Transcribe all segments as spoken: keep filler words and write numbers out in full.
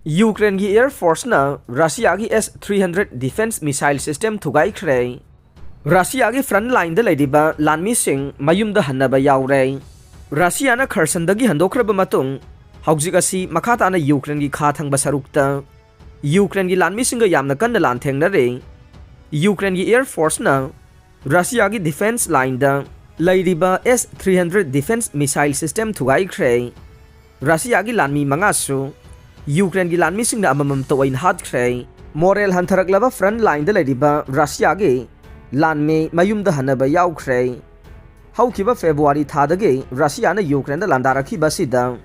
ꯌꯨꯀ꯭ꯔꯦꯟꯒꯤ Air Forceꯅ ꯔꯁꯤꯌꯥꯒꯤ S three hundred defense missile system ꯊꯨꯒꯥꯏꯈ꯭ꯔꯦ꯫ ꯔꯁꯤꯌꯥꯒꯤ front lineꯗ ꯂꯩꯔꯤꯕ ꯂꯥꯟꯃꯤꯁꯤꯡ ꯃꯌꯨꯝꯗ ꯍꯟꯅꯕ ꯌꯥꯎꯔꯦ꯫ ꯔꯁꯤꯌꯥꯅ ꯈꯔꯁꯟꯗꯒꯤ ꯍꯟꯗꯣꯛꯈ꯭ꯔꯕ ꯃꯇꯨꯡ, ꯍꯧꯖꯤꯛ ꯑꯁꯤ ꯃꯈꯥ ꯇꯥꯅ ꯌꯨꯀ꯭ꯔꯦꯟꯒꯤ ꯈꯥ ꯊꯪꯕ ꯁꯔꯨꯛꯇ ꯌꯨꯀ꯭ꯔꯦꯟꯒꯤ ꯂꯥꯟꯃꯤꯁꯤꯡꯒ ꯌꯥꯝꯅ ꯀꯟꯅ ꯂꯥꯟꯊꯦꯡꯅꯔꯤ꯫ ꯌꯨꯀ꯭ꯔꯦꯟꯒꯤ Air Forceꯅ ꯔꯁꯤꯌꯥꯒꯤ defense lineꯗ ꯂꯩꯔꯤꯕ S three hundred defense missile system ꯊꯨꯒꯥꯏꯈ꯭ꯔꯦ꯫ ꯔꯁꯤꯌꯥꯒꯤ ꯂꯥꯟꯃꯤ ꯃꯉꯥꯁꯨ ꯌꯨꯀ꯭ꯔꯦꯟꯒꯤ ꯂꯥꯟꯃꯤꯁꯤꯡꯅ ꯑꯃꯃꯝꯇ ꯑꯣꯏꯅ ꯍꯥꯠꯈ꯭ꯔꯦ꯫ Morale ꯍꯟꯊꯔꯛꯂꯕ front lineꯗ ꯂꯩꯔꯤꯕ ꯔꯁꯤꯌꯥꯒꯤ ꯂꯥꯟꯃꯤ ꯃꯌꯨꯝꯗ ꯍꯟꯅꯕ ꯌꯥꯎꯈ꯭ꯔꯦ꯫ ꯍꯧꯈꯤꯕ ꯐꯦꯕ꯭ꯔꯨꯋꯥꯔꯤ ꯊꯥꯗꯒꯤ ꯔꯁꯤꯌꯥꯅ ꯌꯨꯀ꯭ꯔꯦꯟꯗ ꯂꯥꯟꯗꯥꯔꯛꯈꯤꯕ ꯑꯁꯤꯗ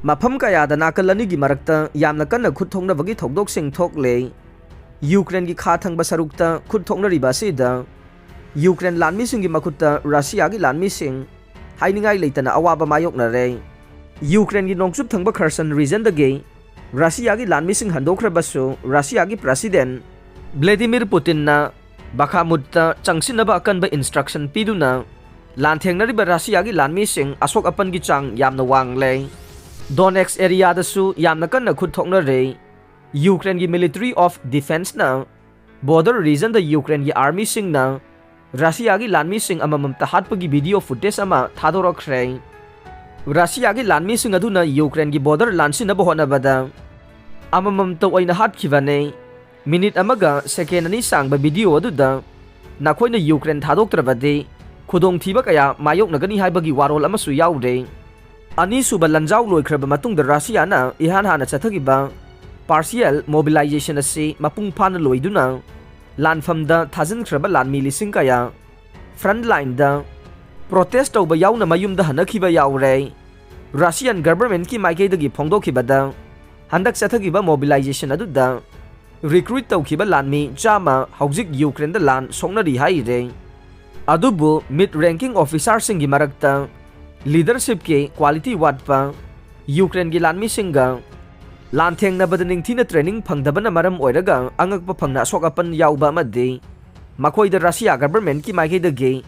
ꯃꯐꯝ ꯀꯌꯥꯗ ꯅꯥꯀꯜ ꯑꯅꯤꯒꯤ ꯃꯔꯛꯇ ꯌꯥꯝꯅ ꯀꯟꯅ ꯈꯨꯠ ꯊꯣꯛꯅꯕꯒꯤ ꯊꯧꯗꯣꯛꯁꯤꯡ ꯊꯣꯛꯂꯦ꯫ ꯌꯨꯀ꯭ꯔꯦꯟꯒꯤ ꯈꯥ ꯊꯪꯕ ꯁꯔꯨꯛꯇ ꯈꯨꯠ ꯊꯣꯛꯅꯔꯤꯕ ꯑꯁꯤꯗ ꯌꯨꯀ꯭ꯔꯦꯟ ꯂꯥꯟꯃꯤꯁꯤꯡꯒꯤ ꯃꯈꯨꯠꯇ ꯔꯁꯤꯌꯥꯒꯤ ꯂꯥꯟꯃꯤꯁꯤꯡ ꯍꯥꯏꯅꯤꯡꯉꯥꯏ ꯂꯩꯇꯅ ꯑꯋꯥꯕ ꯃꯥꯌꯣꯛꯅꯔꯦ꯫ ꯌꯨꯀ꯭ꯔꯦꯟꯒꯤ ꯅꯣꯡꯆꯨꯞ ꯊꯪꯕ ꯈꯔꯁꯟ regionꯗꯒꯤ ꯔꯁꯤꯌꯥꯒꯤ ꯂꯥꯟꯃꯤꯁꯤꯡ ꯍꯟꯗꯣꯛꯈ꯭ꯔꯕꯁꯨ, ꯔꯁꯤꯌꯥꯒꯤ President Vladimir Putinꯅ ꯕꯈꯥꯃꯨꯠꯇ ꯆꯪꯁꯤꯟꯅꯕ ꯑꯀꯟꯕ instruction ꯄꯤꯗꯨꯅ ꯂꯥꯟꯊꯦꯡꯅꯔꯤꯕ ꯔꯁꯤꯌꯥꯒꯤ ꯂꯥꯟꯃꯤꯁꯤꯡ ꯑꯁꯣꯛ ꯑꯄꯟꯒꯤ ꯆꯥꯡ ꯌꯥꯝꯅ ꯋꯥꯡꯂꯦ꯫ Donetsk areaꯗꯁꯨ ꯌꯥꯝꯅ ꯀꯟꯅ ꯈꯨꯠ ꯊꯣꯛꯅꯔꯦ꯫ ꯌꯨꯀ꯭ꯔꯦꯟꯒꯤ Ministry of Defenceꯅ border regionꯗ ꯌꯨꯀ꯭ꯔꯦꯟꯒꯤ armyꯁꯤꯡꯅ ꯔꯁꯤꯌꯥꯒꯤ ꯂꯥꯟꯃꯤꯁꯤꯡ ꯑꯃꯃꯝꯇ ꯍꯥꯠꯄꯒꯤ video footage ꯑꯃ ꯊꯥꯗꯣꯔꯛꯈ꯭ꯔꯦ꯫ ꯔꯁꯤꯌꯥꯒꯤ ꯂꯥꯟꯃꯤꯁꯤꯡ ꯑꯗꯨꯅ ꯌꯨꯀ꯭ꯔꯦꯟꯒꯤ border ꯂꯥꯟꯁꯤꯟꯅꯕ ꯍꯣꯠꯅꯕꯗ ꯑꯃꯃꯝꯇ ꯑꯣꯏꯅ ꯍꯥꯠꯈꯤꯕꯅꯦ꯫ Minute ꯑꯃꯒ second ꯑꯅꯤ ꯁꯥꯡꯕ video ꯑꯗꯨꯗ ꯅꯈꯣꯏꯅ ꯌꯨꯀ꯭ꯔꯦꯟ ꯊꯥꯗꯣꯛꯇ꯭ꯔꯕꯗꯤ ꯈꯨꯗꯣꯡꯊꯤꯕ ꯀꯌꯥ ꯃꯥꯌꯣꯛꯅꯒꯅꯤ ꯍꯥꯏꯕꯒꯤ ꯋꯥꯔꯣꯜ ꯑꯃꯁꯨ ꯌꯥꯎꯔꯦ꯫ ꯑꯅꯤꯁꯨꯕ ꯂꯥꯟꯖꯥꯎ ꯂꯣꯏꯈ꯭ꯔꯕ ꯃꯇꯨꯡꯗ ꯔꯁꯤꯌꯥꯅ ꯏꯍꯥꯟ ꯍꯥꯟꯅ ꯆꯠꯊꯈꯤꯕ partial mobilization ꯑꯁꯤ ꯃꯄꯨꯡ ꯐꯥꯅ ꯂꯣꯏꯗꯨꯅ ꯂꯥꯟꯐꯝꯗ ꯊꯥꯖꯤꯟꯈ꯭ꯔꯕ ꯂꯥꯟꯃꯤ ꯂꯤꯁꯤꯡ ꯀꯌꯥ front lineꯗ protest ꯇꯧꯕ ꯌꯥꯎꯅ ꯃꯌꯨꯝꯗ ꯍꯟꯅꯈꯤꯕ ꯌꯥꯎꯔꯦ꯫ Russian governmentꯀꯤ ꯃꯥꯏꯀꯩꯗꯒꯤ ꯐꯣꯡꯗꯣꯛꯈꯤꯕꯗ, ꯍꯟꯗꯛ ꯆꯠꯊꯈꯤꯕ mobilization ꯑꯗꯨꯗ recruit ꯇꯧꯈꯤꯕ ꯂꯥꯟꯃꯤ ꯆꯥꯝꯃ ꯍꯧꯖꯤꯛ ꯌꯨꯀ꯭ꯔꯦꯟꯗ ꯂꯥꯟ ꯁꯣꯛꯅꯔꯤ ꯍꯥꯏꯔꯦ꯫ ꯑꯗꯨꯕꯨ mid ranking officerꯁꯤꯡꯒꯤ ꯃꯔꯛꯇ leadershipꯀꯤ quality ꯋꯥꯠꯄ, ꯌꯨꯀ꯭ꯔꯦꯟꯒꯤ ꯂꯥꯟꯃꯤꯁꯤꯡꯒ ꯂꯥꯟꯊꯦꯡꯅꯕꯗ ꯅꯤꯡꯊꯤꯅ training ꯐꯪꯗꯕꯅ ꯃꯔꯝ ꯑꯣꯏꯔꯒ ꯑꯉꯛꯄ ꯐꯪꯅ ꯑꯁꯣꯛ ꯑꯄꯟ ꯌꯥꯎꯕ ꯑꯃꯗꯤ ꯃꯈꯣꯏꯗ ꯔꯁꯤꯌꯥ governmentꯀꯤ ꯃꯥꯏꯀꯩꯗꯒꯤ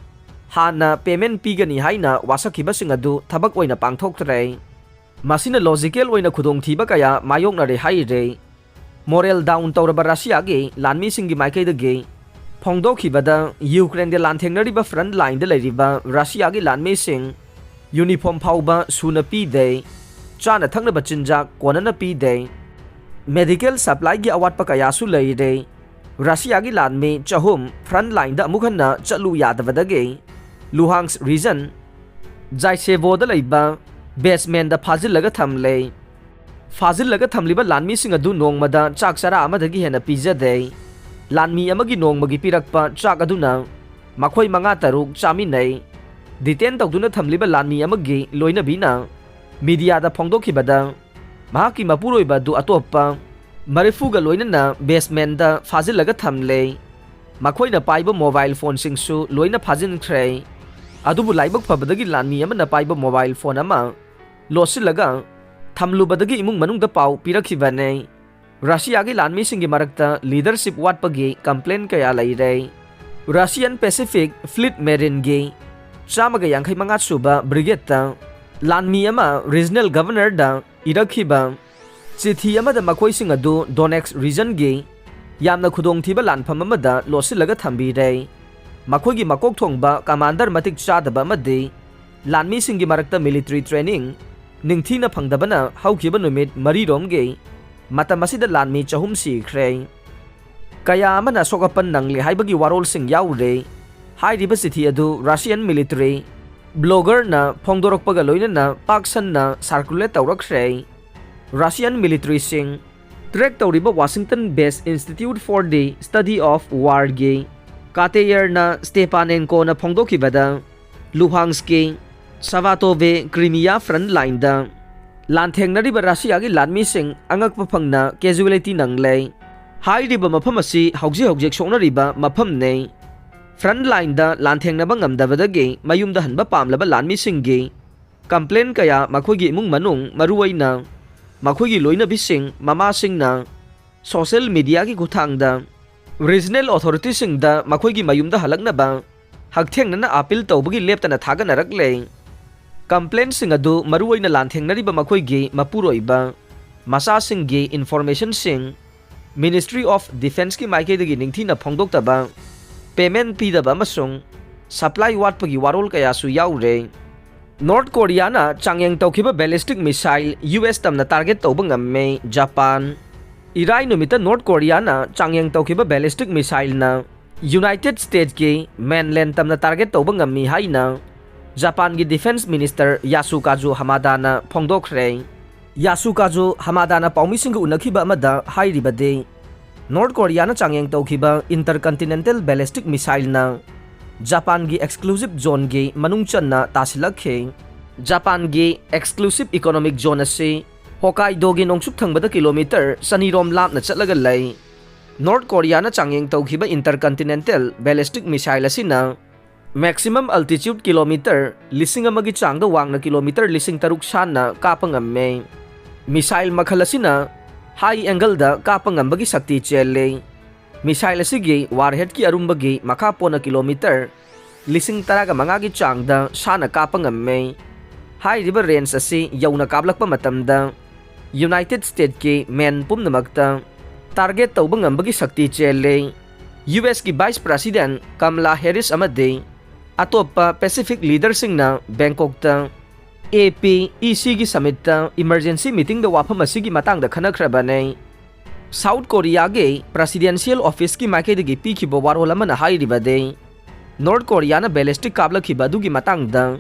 ꯍꯥꯟꯅ payment ꯄꯤꯒꯅꯤ ꯍꯥꯏꯅ ꯋꯥꯁꯛꯈꯤꯕꯁꯤꯡ ꯑꯗꯨ ꯊꯕꯛ ꯑꯣꯏꯅ ꯄꯥꯡꯊꯣꯛꯇ꯭ꯔꯦ꯫ ꯃꯁꯤꯅ ꯂꯣꯖꯤꯀꯦꯜ ꯑꯣꯏꯅ ꯈꯨꯗꯣꯡꯊꯤꯕ ꯀꯌꯥ ꯃꯥꯌꯣꯛꯅꯔꯦ ꯍꯥꯏꯔꯦ꯫ ꯃꯣꯔꯦꯜ ꯗꯥꯎꯟ ꯇꯧꯔꯕ ꯔꯁꯤꯌꯥꯒꯤ ꯂꯥꯟꯃꯤꯁꯤꯡꯒꯤ ꯃꯥꯏꯀꯩꯗꯒꯤ ꯐꯣꯡꯗꯣꯛꯈꯤꯕꯗ, ꯌꯨꯀ꯭ꯔꯦꯟꯒ ꯂꯥꯟꯊꯦꯡꯅꯔꯤꯕ ꯐ꯭ꯔꯟꯠ ꯂꯥꯏꯟꯗ ꯂꯩꯔꯤꯕ ꯔꯁꯤꯌꯥꯒꯤ ꯂꯥꯟꯃꯤꯁꯤꯡ ꯌꯨꯅꯤꯐꯣꯔꯝ ꯐꯥꯎꯕ ꯁꯨꯅ ꯄꯤꯗꯦ, ꯆꯥꯅ ꯊꯛꯅꯕ ꯆꯤꯟꯖꯥꯛ ꯀꯣꯟꯅꯅ ꯄꯤꯗꯦ, ꯃꯦꯗꯤꯀꯦꯜ ꯁꯄ꯭ꯂꯥꯏꯒꯤ ꯑꯋꯥꯠꯄ ꯀꯌꯥꯁꯨ ꯂꯩꯔꯦ꯫ ꯔꯁꯤꯌꯥꯒꯤ ꯂꯥꯟꯃꯤ ꯆꯍꯨꯝ ꯐ꯭ꯔꯟꯠ ꯂꯥꯏꯟꯗ ꯑꯃꯨꯛ ꯍꯟꯅ ꯆꯠꯂꯨ ꯌꯥꯗꯕꯗꯒꯤ ꯂꯨꯍꯥꯟꯁ ꯔꯤꯖꯟ ꯖꯥꯏꯁꯦꯕꯣꯗ ꯂꯩꯕ ꯕꯦꯁꯃꯦꯟꯗ ꯐꯥꯖꯤꯜꯂꯒ ꯊꯝꯂꯦ꯫ ꯐꯥꯖꯤꯜꯂꯒ ꯊꯝꯂꯤꯕ ꯂꯥꯟꯃꯤꯁꯤꯡ ꯑꯗꯨ ꯅꯣꯡꯃꯗ ꯆꯥꯛ ꯆꯔꯥ ꯑꯃꯗꯒꯤ ꯍꯦꯟꯅ ꯄꯤꯖꯗꯦ꯫ ꯂꯥꯟꯃꯤ ꯑꯃꯒꯤ ꯅꯣꯡꯃꯒꯤ ꯄꯤꯔꯛꯄ ꯆꯥꯛ ꯑꯗꯨꯅ ꯃꯈꯣꯏ ꯃꯉꯥ ꯇꯔꯨꯛ ꯆꯥꯃꯤꯟꯅꯩ꯫ ꯗꯤꯇꯦꯟ ꯇꯧꯗꯨꯅ ꯊꯝꯂꯤꯕ ꯂꯥꯟꯃꯤ ꯑꯃꯒꯤ ꯂꯣꯏꯅꯕꯤꯅ ꯃꯤꯗꯤꯌꯥꯗ ꯐꯣꯡꯗꯣꯛꯈꯤꯕꯗ, ꯃꯍꯥꯛꯀꯤ ꯃꯄꯨꯔꯣꯏꯕ ꯑꯗꯨ ꯑꯇꯣꯞꯄ ꯃꯔꯤꯐꯨꯒ ꯂꯣꯏꯅꯅ ꯕꯦꯁꯃꯦꯟꯗ ꯐꯥꯖꯤꯜꯂꯒ ꯊꯝꯂꯦ꯫ ꯃꯈꯣꯏꯅ ꯄꯥꯏꯕ ꯃꯣꯕꯥꯏꯜ ꯐꯣꯟꯁꯤꯡꯁꯨ ꯂꯣꯏꯅ ꯐꯥꯖꯤꯟꯈ꯭ꯔꯦ꯫ ꯑꯗꯨꯕꯨ ꯂꯥꯏꯕꯛ ꯐꯕꯗꯒꯤ ꯂꯥꯟꯃꯤ ꯑꯃꯅ ꯄꯥꯏꯕ ꯃꯣꯕꯥꯏꯜ ꯐꯣꯟ ꯑꯃ ꯂꯣꯠꯁꯤꯜꯂꯒ ꯊꯝꯂꯨꯕꯗꯒꯤ ꯏꯃꯨꯡ ꯃꯅꯨꯡꯗ ꯄꯥꯎ ꯄꯤꯔꯛꯈꯤꯕꯅꯦ꯫ ꯔꯁꯤꯌꯥꯒꯤ ꯂꯥꯟꯃꯤꯁꯤꯡꯒꯤ ꯃꯔꯛꯇ ꯂꯤꯗꯔꯁꯤꯞ ꯋꯥꯠꯄꯒꯤ ꯀꯝꯄ꯭ꯂꯦꯟ ꯀꯌꯥ ꯂꯩꯔꯦ꯫ ꯔꯁꯤꯌꯟ ꯄꯦꯁꯤꯐꯤꯛ ꯐ꯭ꯂꯤꯠ ꯃꯦꯔꯤꯟꯒꯤ ꯆꯥꯝꯃꯒ ꯌꯥꯡꯈꯩ ꯃꯉꯥ ꯁꯨꯕ ꯕ꯭ꯔꯤꯒꯦꯗꯇ ꯂꯥꯟꯃꯤ ꯑꯃ ꯔꯤꯖꯅꯦꯜ ꯒꯚꯔꯅꯔꯗ ꯏꯔꯛꯈꯤꯕ ꯆꯤꯊꯤ ꯑꯃꯗ ꯃꯈꯣꯏꯁꯤꯡ ꯑꯗꯨ ꯗꯣꯅꯦꯠꯁ ꯔꯤꯖꯟꯒꯤ ꯌꯥꯝꯅ ꯈꯨꯗꯣꯡꯊꯤꯕ ꯂꯥꯟꯐꯝ ꯑꯃꯗ ꯂꯣꯠꯁꯤꯜꯂꯒ ꯊꯝꯕꯤꯔꯦ꯫ ꯃꯈꯣꯏꯒꯤ ꯃꯀꯣꯛ ꯊꯣꯡꯕ ꯀꯃꯥꯟꯗꯔ ꯃꯇꯤꯛ ꯆꯥꯗꯕ ꯑꯃꯗꯤ ꯂꯥꯟꯃꯤꯁꯤꯡꯒꯤ ꯃꯔꯛꯇ ꯃꯤꯂꯤꯇꯔꯤ ꯇ꯭ꯔꯦꯅꯤꯡ ꯅꯤꯡꯊꯤꯅ ꯐꯪꯗꯕꯅ ꯍꯧꯈꯤꯕ ꯅꯨꯃꯤꯠ ꯃꯔꯤꯔꯣꯝꯒꯤ ꯃꯇꯝ ꯑꯁꯤꯗ ꯂꯥꯟꯃꯤ ꯆꯍꯨꯝ ꯁꯤꯈ꯭ꯔꯦ꯫ ꯀꯌꯥ ꯑꯃꯅ ꯑꯁꯣꯛ ꯑꯄꯟ ꯅꯪꯂꯤ ꯍꯥꯏꯕꯒꯤ ꯋꯥꯔꯣꯜꯁꯤꯡ ꯌꯥꯎꯔꯦ꯫ ꯍꯥꯏꯔꯤꯕ ꯆꯤꯊꯤ ꯑꯗꯨ ꯔꯁꯤꯌꯟ ꯃꯤꯂꯤꯇꯔꯤ ꯕ꯭ꯂꯣꯒꯔꯅ ꯐꯣꯡꯗꯣꯔꯛꯄꯒ ꯂꯣꯏꯅꯅ ꯄꯥꯛ ꯁꯟꯅ ꯁꯥꯔꯀꯨꯂꯦꯠ ꯇꯧꯔꯛꯈ꯭ꯔꯦ꯫ ꯔꯁꯤꯌꯟ ꯃꯤꯂꯤꯇꯔꯤꯁꯤꯡ ꯇ꯭ꯔꯦꯛ ꯇꯧꯔꯤꯕ Washington based Institute for the Study of Warꯒꯤ ꯀꯥꯇꯦꯌꯔꯅ ꯁ꯭ꯇꯦꯄꯥꯅꯦꯟꯀꯣꯅ ꯐꯣꯡꯗꯣꯛꯈꯤꯕꯗ, ꯂꯨꯍꯥꯟꯁꯀꯤ ꯁꯥꯚꯥꯇꯣꯚꯦ ꯀ꯭ꯔꯤꯃꯤꯌꯥ ꯐ꯭ꯔꯟꯠ ꯂꯥꯏꯟꯗ ꯂꯥꯟꯊꯦꯡꯅꯔꯤꯕ ꯔꯁꯤꯌꯥꯒꯤ ꯂꯥꯟꯃꯤꯁꯤꯡ ꯑꯉꯛꯄ ꯐꯪꯅ ꯀꯦꯖꯨꯋꯦꯂꯤꯇꯤ ꯅꯪꯂꯦ꯫ ꯍꯥꯏꯔꯤꯕ ꯃꯐꯝ ꯑꯁꯤ ꯍꯧꯖꯤꯛ ꯍꯧꯖꯤꯛ ꯁꯣꯛꯅꯔꯤꯕ ꯃꯐꯝꯅꯤ꯫ ꯐ꯭ꯔꯟꯠ ꯂꯥꯏꯟꯗ ꯂꯥꯟꯊꯦꯡꯅꯕ ꯉꯝꯗꯕꯗꯒꯤ ꯃꯌꯨꯝꯗ ꯍꯟꯕ ꯄꯥꯝꯂꯕ ꯂꯥꯟꯃꯤꯁꯤꯡꯒꯤ ꯀꯝꯄ꯭ꯂꯦꯟ ꯀꯌꯥ ꯃꯈꯣꯏꯒꯤ ꯏꯃꯨꯡ ꯃꯅꯨꯡ, ꯃꯔꯨꯑꯣꯏꯅ ꯃꯈꯣꯏꯒꯤ ꯂꯣꯏꯅꯕꯤꯁꯤꯡ, ꯃꯃꯥꯁꯤꯡꯅ ꯁꯣꯁꯦꯜ ꯃꯤꯗꯤꯌꯥꯒꯤ ꯈꯨꯠꯊꯥꯡꯗ ꯔꯤꯖꯅꯦꯜ ꯑꯣꯊꯣꯔꯤꯇꯤꯁꯤꯡꯗ ꯃꯈꯣꯏꯒꯤ ꯃꯌꯨꯝꯗ ꯍꯜꯂꯛꯅꯕ ꯍꯛꯊꯦꯡꯅꯅ ꯑꯥꯄꯤꯜ ꯇꯧꯕꯒꯤ ꯂꯦꯞꯇꯅ ꯊꯥꯒꯠꯅꯔꯛꯂꯦ꯫ Complaintꯁꯤꯡ ꯑꯗꯨ ꯃꯔꯨꯑꯣꯏꯅ ꯂꯥꯟꯊꯦꯡꯅꯔꯤꯕ ꯃꯈꯣꯏꯒꯤ ꯃꯄꯨꯔꯣꯏꯕ ꯃꯆꯥꯁꯤꯡꯒꯤ informationꯁꯤꯡ Ministry of Defenceꯀꯤ ꯃꯥꯏꯀꯩꯗꯒꯤ ꯅꯤꯡꯊꯤꯅ ꯐꯣꯡꯗꯣꯛꯇꯕ, payment ꯄꯤꯗꯕ ꯑꯃꯁꯨꯡ supply ꯋꯥꯠꯄꯒꯤ ꯋꯥꯔꯣꯜ ꯀꯌꯥꯁꯨ ꯌꯥꯎꯔꯦ꯫ North Koreaꯅ ꯆꯥꯡꯌꯦꯡ ꯇꯧꯈꯤꯕ ballistic missile US ꯇꯝꯅ target ꯇꯧꯕ ꯉꯝꯃꯦ꯫ Japan꯫ ꯏꯔꯥꯏ ꯅꯨꯃꯤꯠꯇ North Koreaꯅ ꯆꯥꯡꯌꯦꯡ ꯇꯧꯈꯤꯕ ballistic missileꯅ United Statesꯀꯤ mainland ꯇꯝꯅ target ꯇꯧꯕ ꯉꯝꯃꯤ ꯍꯥꯏꯅ Japanꯒꯤ Defence Minister Yasukazu Hamadana ꯐꯣꯡꯗꯣꯛꯈ꯭ꯔꯦ꯫ Yasukazu Hamadana ꯄꯥꯎꯃꯤꯁꯤꯡꯒ ꯎꯅꯈꯤꯕ ꯑꯃꯗ ꯍꯥꯏꯔꯤꯕꯗꯤ, North Koreaꯅ ꯆꯥꯡꯌꯦꯡ ꯇꯧꯈꯤꯕ intercontinental ballistic missileꯅ Japanꯒꯤ exclusive zoneꯒꯤ ꯃꯅꯨꯡ ꯆꯟꯅ ꯇꯥꯁꯤꯜꯂꯛꯈꯤ꯫ Japanꯒꯤ exclusive economic zone ꯑꯁꯤ Hokkaidoꯒꯤ ꯅꯣꯡꯆꯨꯞ ꯊꯪꯕꯗ kilometre ꯆꯅꯤꯔꯣꯝ ꯂꯥꯞꯅ ꯆꯠꯂꯒ ꯂꯩ꯫ North Koreaꯅ ꯆꯥꯡꯌꯦꯡ ꯇꯧꯈꯤꯕ intercontinental ballistic missile ꯑꯁꯤꯅ maximum altitude kilometre ꯂꯤꯁꯤꯡ ꯑꯃꯒꯤ ꯆꯥꯡꯗ ꯋꯥꯡꯅ kilometre ꯂꯤꯁꯤꯡ ꯇꯔꯨꯛ ꯁꯥꯟꯅ ꯀꯥꯞꯄ ꯉꯝꯃꯦ꯫ Missile ꯃꯈꯜ ꯑꯁꯤꯅ high angleꯗ ꯀꯥꯞꯄ ꯉꯝꯕꯒꯤ ꯁꯛꯇꯤ ꯆꯦꯜꯂꯤ꯫ Missile ꯑꯁꯤꯒꯤ warheadꯀꯤ ꯑꯔꯨꯝꯕꯒꯤ ꯃꯈꯥ ꯄꯣꯟꯅ kilometre ꯂꯤꯁꯤꯡ ꯇꯔꯥꯒ ꯃꯉꯥꯒꯤ ꯆꯥꯡꯗ ꯁꯥꯟꯅ ꯀꯥꯞꯄ ꯉꯝꯃꯦ꯫ ꯍꯥꯏꯔꯤꯕ range ꯑꯁꯤ ꯌꯧꯅ ꯀꯥꯞꯂꯛꯄ ꯃꯇꯝꯗ United Statesꯀꯤ main ꯄꯨꯝꯅꯃꯛꯇ target ꯇꯧꯕ ꯉꯝꯕꯒꯤ ꯁꯛꯇꯤ ꯆꯦꯜꯂꯤ꯫ USꯀꯤ Vice President Kamala Harris ꯑꯃꯗꯤ ꯑꯇꯣꯞꯄ Pacific leaderꯁꯤꯡꯅ Bangkokꯇ APECꯒꯤ summitꯇ emergency meetingꯗ ꯋꯥꯐꯝ ꯑꯁꯤꯒꯤ ꯃꯇꯥꯡꯗ ꯈꯟꯅꯈ꯭ꯔꯕꯅꯤ꯫ South Koreaꯒꯤ Presidential Officeꯀꯤ ꯃꯥꯏꯀꯩꯗꯒꯤ ꯄꯤꯈꯤꯕ ꯋꯥꯔꯣꯜ ꯑꯃꯅ ꯍꯥꯏꯔꯤꯕꯗꯤ, North Koreaꯅ ballistic ꯀꯥꯞꯂꯛꯈꯤꯕ ꯑꯗꯨꯒꯤ ꯃꯇꯥꯡꯗ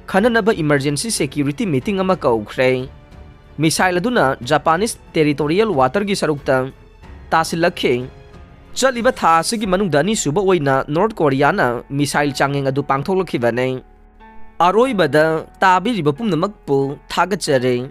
ꯈꯟꯅꯅꯕ emergency security meeting ꯑꯃ ꯀꯧꯈ꯭ꯔꯦ꯫ Missile ꯑꯗꯨꯅ Japanese territorial waterꯒꯤ ꯁꯔꯨꯛꯇ ꯇꯥꯁꯤꯜꯂꯛꯈꯤ꯫ ꯆꯠꯂꯤꯕ ꯊꯥ ꯑꯁꯤꯒꯤ ꯃꯅꯨꯡꯗ ꯑꯅꯤꯁꯨꯕ ꯑꯣꯏꯅ North Koreaꯅ missile ꯆꯥꯡꯌꯦꯡ ꯑꯗꯨ ꯄꯥꯡꯊꯣꯛꯂꯛꯈꯤꯕꯅꯤ꯫ ꯑꯔꯣꯏꯕꯗ ꯇꯥꯕꯤꯔꯤꯕ ꯄꯨꯝꯅꯃꯛꯄꯨ ꯊꯥꯒꯠꯆꯔꯤ꯫